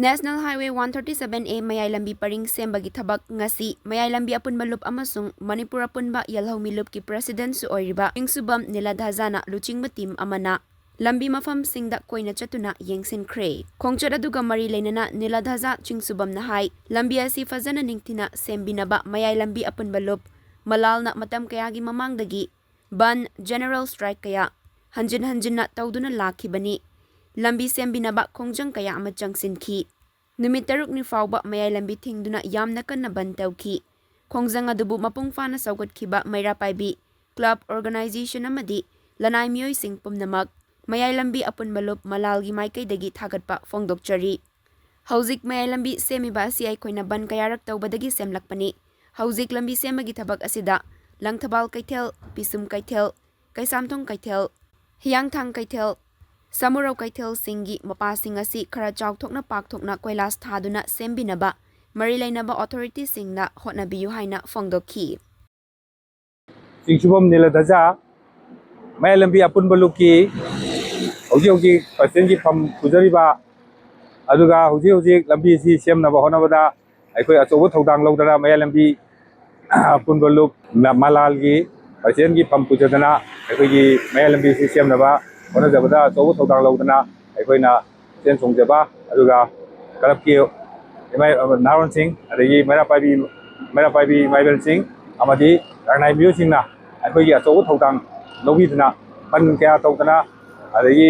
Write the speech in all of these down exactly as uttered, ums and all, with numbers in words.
National Highway one thirty-seven A ꯃꯌꯥꯏ ꯂꯝꯕꯤ ꯄꯔꯤꯡ ꯁꯦꯝꯕꯒꯤ ꯊꯕꯛ ꯉꯁꯤ ꯃꯌꯥꯏ ꯂꯝꯕꯤ ꯑꯄꯨꯟꯕ ꯂꯨꯞ ꯑꯃꯁꯨꯡ ꯃꯅꯤꯄꯨꯔ ꯑꯄꯨꯟꯕ ꯌꯦꯜꯍꯧꯃꯤ ꯂꯨꯞꯀꯤ ꯄ꯭ꯔꯦꯁꯤꯗꯦꯟꯠꯁꯨ ꯑꯣꯏꯔꯤꯕ ꯆꯤꯡꯁꯨꯕꯝ ꯅꯤꯂꯥꯙꯥꯖꯥꯅ ꯂꯨꯆꯤꯡꯕ ꯇꯤꯝ ꯑꯃꯅ ꯂꯝꯕꯤ ꯃꯐꯝꯁꯤꯡꯗ ꯀꯣꯏꯅ ꯆꯠꯇꯨꯅ ꯌꯦꯡꯁꯤꯟꯈ꯭ꯔꯦ꯫ ꯈꯣꯡꯆꯠ ꯑꯗꯨꯒ ꯃꯔꯤ ꯂꯩꯅꯅ ꯅꯤꯂꯥꯙꯥꯖꯥ ꯆꯤꯡꯁꯨꯕꯝꯅ ꯍꯥꯏ, ꯂꯝꯕꯤ ꯑꯁꯤ ꯐꯖꯅ ꯅꯤꯡꯊꯤꯅ ꯁꯦꯝꯕꯤꯅꯕ ꯃꯌꯥꯏ ꯂꯝꯕꯤ ꯑꯄꯨꯟꯕ ꯂꯨꯞ ꯃꯂꯥꯜꯅ ꯃꯇꯝ ꯀꯌꯥꯒꯤ ꯃꯃꯥꯡꯗꯒꯤ ꯕꯟ, ꯖꯦꯅꯔꯦꯜ ꯁ꯭ꯇ꯭ꯔꯥꯏꯛ ꯀꯌꯥ ꯍꯟꯖꯤꯟ ꯍꯟꯖꯤꯟꯅ ꯇꯧꯗꯨꯅ ꯂꯥꯛꯈꯤꯕꯅꯤ꯫ ꯂꯝꯕꯤ ꯁꯦꯝꯕꯤꯅꯕ ꯈꯣꯡꯖꯪ ꯀꯌꯥ ꯑꯃ ꯆꯪꯁꯤꯟꯈꯤ꯫ ꯅꯨꯃꯤꯠ ꯇꯔꯨꯛꯅꯤ ꯐꯥꯎꯕ ꯃꯌꯥꯏ ꯂꯝꯕꯤ ꯊꯤꯡꯗꯨꯅ ꯌꯥꯝꯅ ꯀꯟꯅ ꯕꯟ ꯇꯧꯈꯤ꯫ ꯈꯣꯡꯖꯪ ꯑꯗꯨꯕꯨ ꯃꯄꯨꯡ ꯐꯥꯅ ꯁꯧꯒꯠꯈꯤꯕ ꯃꯩꯔꯥ ꯄꯥꯏꯕꯤ, ꯀ꯭ꯂꯕ, ꯑꯣꯔꯒꯅꯥꯏꯖꯦꯁꯟ ꯑꯃꯗꯤ ꯂꯅꯥꯏ ꯃꯤꯑꯣꯏꯁꯤꯡ ꯄꯨꯝꯅꯃꯛ ꯃꯌꯥꯏ ꯂꯝꯕꯤ ꯑꯄꯨꯟꯕ ꯂꯨꯞ ꯃꯂꯥꯜꯒꯤ ꯃꯥꯏꯀꯩꯗꯒꯤ ꯊꯥꯒꯠꯄ ꯐꯣꯡꯗꯣꯛꯆꯔꯤ꯫ ꯍꯧꯖꯤꯛ ꯃꯌꯥꯏ ꯂꯝꯕꯤ ꯁꯦꯝꯃꯤꯕ ꯑꯁꯤ ꯑꯩꯈꯣꯏꯅ ꯕꯟ ꯀꯌꯥꯔꯛ ꯇꯧꯕꯗꯒꯤ ꯁꯦꯝꯂꯛꯄꯅꯤ꯫ ꯍꯧꯖꯤꯛ ꯂꯝꯕꯤ ꯁꯦꯝꯕꯒꯤ ꯊꯕꯛ ꯑꯁꯤꯗ ꯂꯪꯊꯕꯥꯜ ꯀꯩꯊꯦꯜ, ꯄꯤꯁꯨꯝ ꯀꯩꯊꯦꯜ, ꯀꯩꯁꯥꯝꯊꯣꯡ ꯀꯩꯊꯦꯜ, ꯍꯤꯌꯥꯡꯊꯥꯡ ꯀꯩꯊꯦꯜ, ꯁꯃꯨꯔꯧ ꯀꯩꯊꯦꯜꯁꯤꯡꯒꯤ ꯃꯄꯥꯁꯤꯡ ꯑꯁꯤ ꯈꯔ ꯆꯥꯎꯊꯣꯛꯅ ꯄꯥꯛꯊꯣꯛꯅ ꯀꯣꯏꯂꯥꯁ ꯊꯥꯗꯨꯅ ꯁꯦꯝꯕꯤꯅꯕ ꯃꯔꯤ ꯂꯩꯅꯕ ꯑꯣꯊꯣꯔꯤꯇꯤꯁꯤꯡꯅ ꯍꯣꯠꯅꯕꯤꯌꯨ ꯍꯥꯏꯅ ꯐꯣꯡꯗꯣꯛꯈꯤ꯫ ꯆꯤꯡꯁꯨꯕꯝ ꯅꯤꯂꯙꯖꯥ ꯃꯌꯥꯏ ꯂꯝꯕꯤ ꯑꯄꯨꯟꯕ ꯂꯨꯞꯀꯤ ꯍꯧꯖꯤꯛ ꯍꯧꯖꯤꯛ ꯄ꯭ꯔꯁꯤꯗꯦꯟꯒꯤ ꯐꯝ ꯄꯨꯖꯔꯤꯕ, ꯑꯗꯨꯒ ꯍꯧꯖꯤꯛ ꯍꯧꯖꯤꯛ ꯂꯝꯕꯤ ꯑꯁꯤ ꯁꯦꯝꯅꯕ ꯍꯣꯠꯅꯕꯗ ꯑꯩꯈꯣꯏ ꯑꯆꯧꯕ ꯊꯧꯗꯥꯡ ꯂꯧꯗꯅ ꯃꯌꯥꯏ ꯂꯝꯕꯤ ꯑꯄꯨꯟꯕ ꯂꯨꯞ ꯃ-, ꯃꯂꯥꯜꯒꯤ ꯄ꯭ꯔꯁꯤꯗꯦꯟꯒꯤ ꯐꯝ ꯄꯨꯖꯗꯅ ꯑꯩꯈꯣꯏꯒꯤ ꯃꯌꯥꯏ ꯂꯝꯕꯤꯁꯤ ꯁꯦꯝꯅꯕ ꯍꯣꯠꯅꯖꯕꯗ ꯑꯆꯧꯕ ꯊꯧꯗꯥꯡ ꯂꯧꯗꯅ ꯑꯩꯈꯣꯏꯅ ꯄꯨꯛꯆꯦꯜ ꯆꯣꯡꯖꯕ, ꯑꯗꯨꯒ ꯀ꯭ꯂꯕꯀꯤ ꯏꯃꯥ-, ꯅꯍꯥꯔꯣꯟꯁꯤꯡ, ꯑꯗꯒꯤ ꯃꯩꯔꯥ ꯄꯥꯏꯕꯤ, ꯃꯩꯔꯥ ꯄꯥꯏꯕꯤ ꯏꯃꯥ ꯏꯕꯦꯜꯁꯤꯡ ꯑꯃꯗꯤ ꯂꯅꯥꯏ ꯃꯤꯑꯣꯏꯁꯤꯡꯅ ꯑꯩꯈꯣꯏꯒꯤ ꯑꯆꯧꯕ ꯊꯧꯗꯥꯡ ꯂꯧꯕꯤꯗꯨꯅ ꯐꯟ ꯀꯌꯥ ꯇꯧꯗꯅ, ꯑꯗꯒꯤ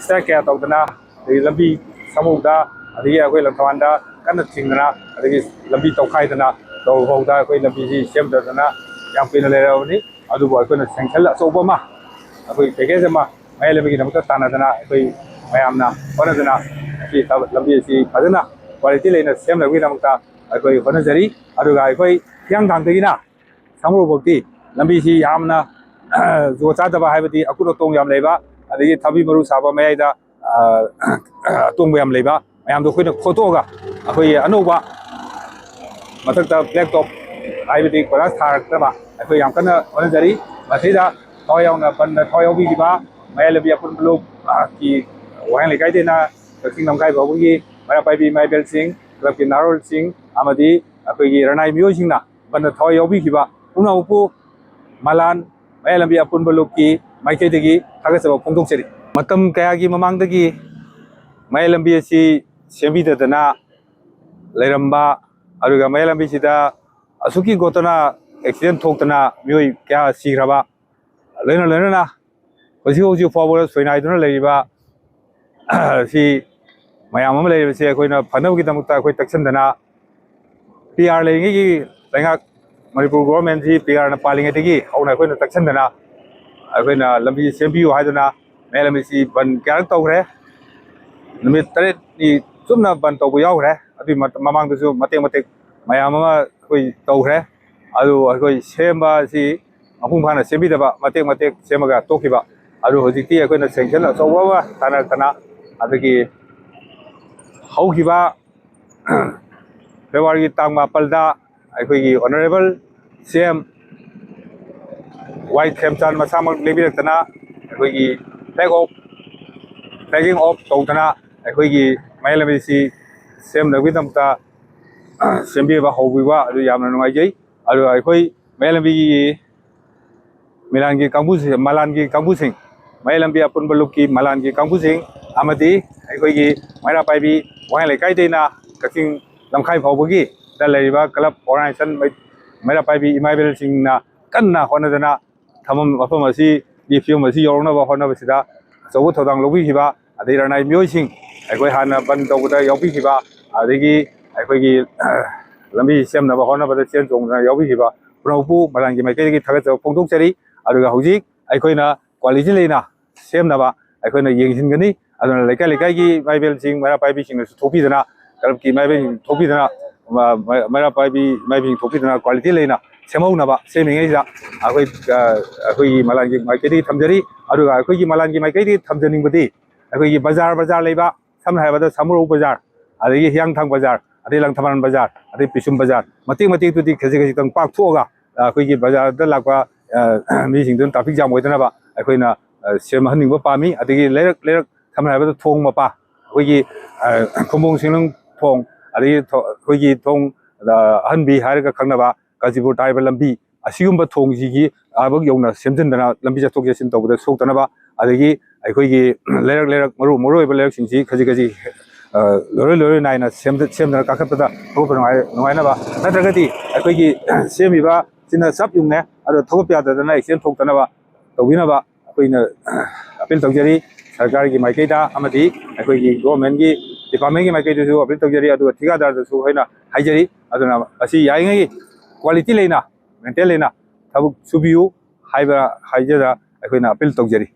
ꯁ꯭ꯇ꯭ꯔꯥꯏꯛ ꯀꯌꯥ ꯇꯧꯗꯅ, ꯑꯗꯒꯤ ꯂꯝꯕꯤ ꯁꯥꯃꯨꯗ, ꯑꯗꯒꯤ ꯑꯩꯈꯣꯏ ꯂꯪꯊꯕꯥꯜꯗ ꯀꯟꯅ ꯊꯤꯡꯗꯅ, ꯑꯗꯒꯤ ꯂꯝꯕꯤ ꯇꯧꯈꯥꯏꯗꯅ ꯇꯧꯕ ꯐꯥꯎꯗ ꯑꯩꯈꯣꯏ ꯂꯝꯕꯤꯁꯤ ꯁꯦꯝꯗꯗꯅ ꯌꯥꯝ ꯀꯨꯏꯅ ꯂꯩꯔꯕꯅꯤ꯫ ꯑꯗꯨꯕꯨ ꯑꯩꯈꯣꯏꯅ ꯁꯦꯡꯁꯟ ꯑꯆꯧꯕ ꯑꯃ, ꯑꯩꯈꯣꯏ ꯄꯦꯀꯦꯖ ꯑꯃ ꯃꯌꯥꯏ ꯂꯝꯕꯤꯒꯤꯗꯃꯛꯇ ꯇꯥꯟꯅꯗꯅ, ꯑꯩꯈꯣꯏ ꯃꯌꯥꯝꯅ ꯍꯣꯠꯅꯗꯅ ꯉꯁꯤ ꯊꯕꯛ, ꯂꯝꯕꯤ ꯑꯁꯤ ꯐꯖꯅ ꯀ꯭ꯋꯥꯂꯤꯇꯤ ꯂꯩꯅ ꯁꯦꯝꯅꯕꯒꯤꯗꯃꯛꯇ ꯑꯩꯈꯣꯏ ꯍꯣꯠꯅꯖꯔꯤ꯫ ꯑꯗꯨꯒ ꯑꯩꯈꯣꯏ ꯍꯤꯌꯥꯡꯊꯥꯡꯗꯒꯤꯅ ꯁꯥꯃꯨꯔꯧꯐꯥꯎꯗꯤ ꯂꯝꯕꯤꯁꯤ ꯌꯥꯝꯅ ꯖꯨꯒꯣꯠ ꯆꯥꯗꯕ, ꯍꯥꯏꯕꯗꯤ ꯑꯀꯨꯠ ꯑꯇꯣꯡ ꯌꯥꯝ ꯂꯩꯕ, ꯑꯗꯒꯤ ꯊꯕꯤ ꯃꯔꯨ ꯁꯥꯕ ꯃꯌꯥꯏꯗ, ꯑ, ꯑꯇꯣꯡꯕ ꯌꯥꯝ ꯂꯩꯕ ꯃꯌꯥꯝꯗꯣ ꯑꯩꯈꯣꯏꯅ ꯈꯣꯠꯇꯣꯛꯑꯒ ꯑꯩꯈꯣꯏꯒꯤ ꯑꯅꯧꯕ ꯃꯊꯛꯇ ꯕ꯭ꯂꯦꯛ ꯇꯣꯞ, ꯍꯥꯏꯕꯗꯤ ꯀꯣꯏꯂꯥꯁ ꯊꯥꯔꯛꯇꯕ ꯑꯩꯈꯣꯏ ꯌꯥꯝ ꯀꯟꯅ ꯍꯣꯠꯅꯖꯔꯤ꯫ ꯃꯁꯤꯗ ꯊꯋꯥꯏ ꯌꯥꯎꯅ ꯕꯟꯗ ꯊꯋꯥꯏ ꯌꯥꯎꯕꯤꯈꯤꯕ ꯃꯌꯥꯏ ꯂꯝꯕꯤ ꯑꯄꯨꯟꯕ ꯂꯨꯞꯀꯤ ꯋꯥꯍꯦꯡ ꯂꯩꯀꯥꯏꯗꯩꯅ ꯀꯛꯆꯤꯡ ꯂꯝꯈꯥꯏ ꯐꯥꯎꯕꯒꯤ ꯃꯩꯔꯥ ꯄꯥꯏꯕꯤ ꯏꯃꯥ ꯏꯕꯦꯜꯁꯤꯡ, ꯀ꯭ꯂꯕꯀꯤ ꯅꯍꯥꯔꯣꯜꯁꯤꯡ ꯑꯃꯗꯤ ꯑꯩꯈꯣꯏꯒꯤ ꯔꯅꯥꯏ ꯃꯤꯑꯣꯏꯁꯤꯡꯅ ꯕꯟꯗ ꯊꯋꯥꯏ ꯌꯥꯎꯕꯤꯈꯤꯕ ꯄꯨꯝꯅꯃꯛꯄꯨ ꯃꯂꯥꯟ ꯃꯌꯥꯏ ꯂꯝꯕꯤ ꯑꯄꯨꯟꯕ ꯂꯨꯞꯀꯤ ꯃꯥꯏꯀꯩꯗꯒꯤ ꯊꯥꯒꯠꯆꯕ ꯐꯣꯡꯗꯣꯛꯆꯔꯤ꯫ ꯃꯇꯝ ꯀꯌꯥꯒꯤ ꯃꯃꯥꯡꯗꯒꯤ ꯃꯌꯥꯏ ꯂꯝꯕꯤ ꯑꯁꯤ ꯁꯦꯝꯕꯤꯗꯗꯅ ꯂꯩꯔꯝꯕ, ꯑꯗꯨꯒ ꯃꯌꯥꯏ ꯂꯝꯕꯤꯁꯤꯗ ꯑꯁꯨꯛꯀꯤ ꯒꯣꯇꯅ ꯑꯦꯛꯁꯤꯗꯦꯟ ꯊꯣꯛꯇꯅ ꯃꯤꯑꯣꯏ ꯀꯌꯥ ꯁꯤꯈ꯭ꯔꯕ, ꯂꯣꯏꯅ ꯂꯣꯏꯅꯅ ꯍꯧꯖꯤꯛ ꯍꯧꯖꯤꯛ ꯐꯥꯎꯕꯗ ꯁꯣꯏꯅꯥꯏꯗꯨꯅ ꯂꯩꯔꯤꯕ ꯁꯤ ꯃꯌꯥꯝ ꯑꯃ ꯂꯩꯔꯤꯕꯁꯦ ꯑꯩꯈꯣꯏꯅ ꯐꯅꯕꯒꯤꯗꯃꯛꯇ ꯑꯩꯈꯣꯏ ꯇꯛꯁꯤꯟꯗꯅ ꯄꯤ ꯑꯥꯔ ꯂꯩꯔꯤꯉꯩꯒꯤ ꯂꯩꯉꯥꯛ, ꯃꯅꯤꯄꯨꯔ ꯒꯣꯚꯔꯟꯃꯦꯟꯁꯤ ꯄꯤ ꯑꯥꯔꯅ ꯄꯥꯜꯂꯤꯉꯩꯗꯒꯤ ꯍꯧꯅ ꯑꯩꯈꯣꯏꯅ ꯇꯛꯁꯤꯟꯗꯅ ꯑꯩꯈꯣꯏꯅ ꯂꯝꯕꯤ ꯁꯦꯝꯕꯤꯌꯨ ꯍꯥꯏꯗꯨꯅ ꯃꯌꯥꯏ ꯂꯝꯕꯤꯁꯤ ꯕꯟ ꯀꯌꯥꯔꯛ ꯇꯧꯈ꯭ꯔꯦ꯫ ꯅꯨꯃꯤꯠ ꯇꯔꯦꯠꯅꯤ ꯆꯨꯞꯅ ꯕꯟ ꯇꯧꯕ ꯌꯥꯎꯈ꯭ꯔꯦ꯫ ꯑꯗꯨꯒꯤ ꯃꯃꯥꯡꯗꯁꯨ ꯃꯇꯦꯛ ꯃꯇꯦꯛ ꯃꯌꯥꯝ ꯑꯃ ꯑꯩꯈꯣꯏ ꯇꯧꯈ꯭ꯔꯦ꯫ ꯑꯗꯨ ꯑꯩꯈꯣꯏ ꯁꯦꯝꯕ ꯑꯁꯤ ꯃꯄꯨꯡ ꯐꯥꯅ ꯁꯦꯝꯕꯤꯗꯕ, ꯃꯇꯦꯛ ꯃꯇꯦꯛ ꯁꯦꯝꯃꯒ ꯇꯣꯛꯈꯤꯕ꯫ ꯑꯗꯨ ꯍꯧꯖꯤꯛꯇꯤ ꯑꯩꯈꯣꯏꯅ ꯁꯦꯡꯁꯟ ꯑꯆꯧꯕ ꯑꯃ ꯇꯥꯟꯅꯔꯛꯇꯅ, ꯑꯗꯒꯤ ꯍꯧꯈꯤꯕ ꯐꯦꯕ꯭ꯔꯨꯋꯥꯔꯤꯒꯤ ꯇꯥꯡ ꯃꯥꯄꯜꯗ ꯑꯩꯈꯣꯏꯒꯤ ꯑꯣꯅꯔꯦꯕꯜ ꯁꯤ ꯑꯦꯝ ꯋꯥꯏ ꯈꯦꯝꯆꯥꯟ ꯃꯁꯥꯃꯛ ꯂꯦꯡꯕꯤꯔꯛꯇꯅ ꯑꯩꯈꯣꯏꯒꯤ ꯐ꯭ꯂꯦꯛ ꯑꯣꯐ, ꯐ꯭ꯂꯦꯒꯤꯡ ꯑꯣꯐ ꯇꯧꯗꯅ ꯑꯩꯈꯣꯏꯒꯤ ꯃꯌꯥꯏ ꯂꯝꯕꯤꯁꯤ ꯁꯦꯝꯅꯕꯒꯤꯗꯃꯛꯇ ꯁꯦꯝꯕꯤꯕ ꯍꯧꯕꯤꯕ ꯑꯗꯨ ꯌꯥꯝꯅ ꯅꯨꯡꯉꯥꯏꯖꯩ꯫ ꯑꯗꯨꯒ ꯑꯩꯈꯣꯏ ꯃꯌꯥꯏ ꯂꯝꯕꯤꯒꯤ ꯃꯤꯂꯥꯟꯒꯤ ꯀꯥꯡꯕꯨꯁꯤꯡ, ꯃꯂꯥꯟꯒꯤ ꯀꯥꯡꯕꯨꯁꯤꯡ, ꯃꯌꯥꯏ ꯂꯝꯕꯤ ꯑꯄꯨꯟꯕ ꯂꯨꯞꯀꯤ ꯃꯂꯥꯟꯒꯤ ꯀꯥꯡꯕꯨꯁꯤꯡ ꯑꯃꯗꯤ ꯑꯩꯈꯣꯏꯒꯤ ꯃꯩꯔꯥ ꯄꯥꯏꯕꯤ ꯋꯥꯍꯦꯡ ꯂꯩꯀꯥꯏꯗꯩꯅ ꯀꯛꯆꯤꯡ ꯂꯝꯈꯥꯏ ꯐꯥꯎꯕꯒꯤ ꯗ ꯂꯩꯔꯤꯕ ꯀ꯭ꯂꯕ ꯑꯣꯔꯒꯅꯥꯏꯖꯦꯁꯟ ꯃꯩ-, ꯃꯩꯔꯥ ꯄꯥꯏꯕꯤ ꯏꯃꯥ ꯏꯕꯦꯜꯁꯤꯡꯅ ꯀꯟꯅ ꯍꯣꯠꯅꯗꯅ ꯊꯝꯐꯝ ꯃꯐꯝ ꯑꯁꯤꯒꯤ ꯐꯤꯕꯝ ꯑꯁꯤ ꯌꯧꯔꯛꯅꯕ ꯍꯣꯠꯅꯕꯁꯤꯗ ꯑꯆꯧꯕ ꯊꯧꯗꯥꯡ ꯂꯧꯕꯤꯈꯤꯕ, ꯑꯗꯩ ꯔꯅꯥꯏ ꯃꯤꯑꯣꯏꯁꯤꯡ, ꯑꯩꯈꯣꯏ ꯍꯥꯟꯅ ꯕꯟ ꯇꯧꯕꯗ ꯌꯥꯎꯕꯤꯈꯤꯕ, ꯑꯗꯒꯤ ꯑꯩꯈꯣꯏꯒꯤ ꯂꯝꯕꯤ ꯁꯦꯝꯅꯕ ꯍꯣꯠꯅꯕꯗ ꯆꯦꯟ ꯆꯣꯡꯗꯅ ꯌꯥꯎꯕꯤꯈꯤꯕ ꯄꯨꯝꯅꯃꯛꯄꯨ ꯃꯂꯥꯟꯒꯤ ꯃꯥꯏꯀꯩꯗꯒꯤ ꯊꯥꯒꯠꯆꯕ ꯐꯣꯡꯗꯣꯛꯆꯔꯤ꯫ ꯑꯗꯨꯒ ꯍꯧꯖꯤꯛ ꯑꯩꯈꯣꯏꯅ ꯀ꯭ꯋꯥꯂꯤꯇꯤ ꯂꯩꯅ ꯁꯦꯝꯅꯕ ꯑꯩꯈꯣꯏꯅ ꯌꯦꯡꯁꯤꯟꯒꯅꯤ꯫ ꯑꯗꯨꯅ ꯂꯩꯀꯥꯏ ꯂꯩꯀꯥꯏꯒꯤ ꯃꯥꯏꯕꯦꯜꯁꯤꯡ, ꯃꯩꯔꯥ ꯄꯥꯏꯕꯤꯁꯤꯡꯅꯁꯨ ꯊꯣꯛꯄꯤꯗꯅ, ꯀ꯭ꯂꯕꯀꯤ ꯃꯥꯏꯕꯦꯜꯁꯤꯡ ꯊꯣꯛꯄꯤꯗꯅ, ꯃ-, ꯃ-, ꯃꯩꯔꯥ ꯄꯥꯏꯕꯤ ꯃꯥꯏꯕꯤꯁꯤꯡ ꯊꯣꯛꯄꯤꯗꯅ ꯀ꯭ꯋꯥꯂꯤꯇꯤ ꯂꯩꯅ ꯁꯦꯝꯍꯧꯅꯕ ꯁꯦꯝꯃꯤꯉꯩꯁꯤꯗ ꯑꯩꯈꯣꯏ, ꯑ, ꯑꯩꯈꯣꯏꯒꯤ ꯃꯂꯥꯟꯒꯤ ꯃꯥꯏꯀꯩꯗꯒꯤ ꯊꯝꯖꯔꯤ꯫ ꯑꯗꯨꯒ ꯑꯩꯈꯣꯏꯒꯤ ꯃꯂꯥꯟꯒꯤ ꯃꯥꯏꯀꯩꯗꯒꯤ ꯊꯝꯖꯅꯤꯡꯕꯗꯤ ꯑꯩꯈꯣꯏꯒꯤ ꯕꯖꯥꯔ, ꯕꯖꯥꯔ ꯂꯩꯕ, ꯁꯝꯅ ꯍꯥꯏꯔꯕꯗ ꯁꯥꯃꯨꯔꯧ ꯕꯖꯥꯔ, ꯑꯗꯒꯤ ꯍꯤꯌꯥꯡꯊꯥꯡ ꯕꯖꯥꯔ, ꯑꯗꯩ ꯂꯪꯊꯕꯥꯜ ꯕꯖꯥꯔ, ꯑꯗꯩ ꯄꯤꯁꯨꯝ ꯕꯖꯥꯔ, ꯃꯇꯦꯛ ꯃꯇꯦꯛꯇꯨꯗꯤ ꯈꯖꯤꯛ ꯈꯖꯤꯛꯇꯪ ꯄꯥꯛꯊꯣꯛꯑꯒ, ꯑ, ꯑꯩꯈꯣꯏꯒꯤ ꯕꯖꯥꯔꯗ ꯂꯥꯛꯄ, ꯑ, ꯃꯤꯁꯤꯡꯗꯨꯅ ꯇ꯭ꯔꯥꯐꯤꯛ ꯖꯥꯝ ꯑꯣꯏꯗꯅꯕ ꯑꯩꯈꯣꯏꯅ, ꯑ, ꯁꯦꯝꯍꯟꯅꯤꯡꯕ ꯄꯥꯝꯃꯤ꯫ ꯑꯗꯒꯤ ꯂꯩꯔꯛ ꯂꯩꯔꯛ, ꯁꯝꯅ ꯍꯥꯏꯔꯕꯗ ꯊꯣꯡ ꯃꯄꯥ, ꯑꯩꯈꯣꯏꯒꯤ ꯈꯨꯝꯕꯣꯡ ꯁꯤꯡꯂꯪ ꯊꯣꯡ, ꯑꯗꯒꯤ ꯑꯩꯈꯣꯏꯒꯤ ꯊꯣꯡ ꯑꯍꯟꯕꯤ ꯍꯥꯏꯔꯒ ꯈꯪꯅꯕ ꯀꯥꯟꯆꯤꯄꯨꯔ ꯇꯥꯏꯕ ꯂꯝꯕꯤ, ꯑꯁꯤꯒꯨꯝꯕ ꯊꯣꯡꯁꯤꯒꯤ ꯑꯥꯕꯛ ꯌꯧꯅ ꯁꯦꯝꯖꯤꯟꯗꯅ ꯂꯝꯕꯤ ꯆꯠꯊꯣꯛ ꯆꯠꯁꯤꯟ ꯇꯧꯕꯗ ꯁꯣꯛꯇꯅꯕ, ꯑꯗꯒꯤ ꯑꯩꯈꯣꯏꯒꯤ ꯂꯩꯔꯛ ꯂꯩꯔꯛ ꯃꯔꯨ ꯃꯔꯨ ꯑꯣꯏꯕ ꯂꯩꯔꯛꯁꯤꯡꯁꯤ ꯈꯖꯤꯛ ꯈꯖꯤꯛ ꯂꯣꯏꯔꯣꯏ ꯂꯣꯏꯔꯣꯏ ꯅꯥꯏꯅ ꯁꯦꯝꯗ- ꯁꯦꯝꯗꯅ ꯀꯥꯈꯠꯄꯗ ꯊꯧꯒꯠꯄ ꯅꯨꯡꯉꯥꯏ- ꯅꯨꯡꯉꯥꯏꯅꯕ꯫ ꯅꯠꯇ꯭ꯔꯒꯗꯤ ꯑꯩꯈꯣꯏꯒꯤ ꯁꯦꯝꯃꯤꯕ ꯁꯤꯅ ꯆꯞ ꯌꯨꯡꯉꯦ, ꯑꯗꯣ ꯊꯧꯒꯠꯄ ꯌꯥꯗꯗꯅ ꯑꯦꯛꯁꯤꯗꯦꯟ ꯊꯣꯛꯇꯅꯕ ꯇꯧꯕꯤꯅꯕ ꯑꯩꯈꯣꯏꯅ ꯑꯄꯤꯜ ꯇꯧꯖꯔꯤ ꯁꯔꯀꯥꯔꯒꯤ ꯃꯥꯏꯀꯩꯗ ꯑꯃꯗꯤ ꯑꯩꯈꯣꯏꯒꯤ ꯒꯣꯔꯃꯦꯟꯒꯤ ꯗꯤꯄꯥꯔꯠꯃꯦꯟꯒꯤ ꯃꯥꯏꯀꯩꯗꯁꯨ ꯑꯄꯤꯜ ꯇꯧꯖꯔꯤ, ꯑꯗꯨꯒ ꯊꯤꯀꯥꯗꯥꯔꯗꯁꯨ ꯑꯩꯈꯣꯏꯅ ꯍꯥꯏꯖꯔꯤ꯫ ꯑꯗꯨꯅ ꯃꯁꯤ ꯌꯥꯔꯤꯉꯩ ꯀ꯭ꯋꯥꯂꯤꯇꯤ ꯂꯩꯅ, ꯃꯦꯟꯇꯦꯟ ꯂꯩꯅ ꯊꯕꯛ ꯁꯨꯕꯤꯌꯨ ꯍꯥꯏꯕ ꯍꯥꯏꯖꯗ ꯑꯩꯈꯣꯏꯅ ꯑꯄꯤꯜ ꯇꯧꯖꯔꯤ꯫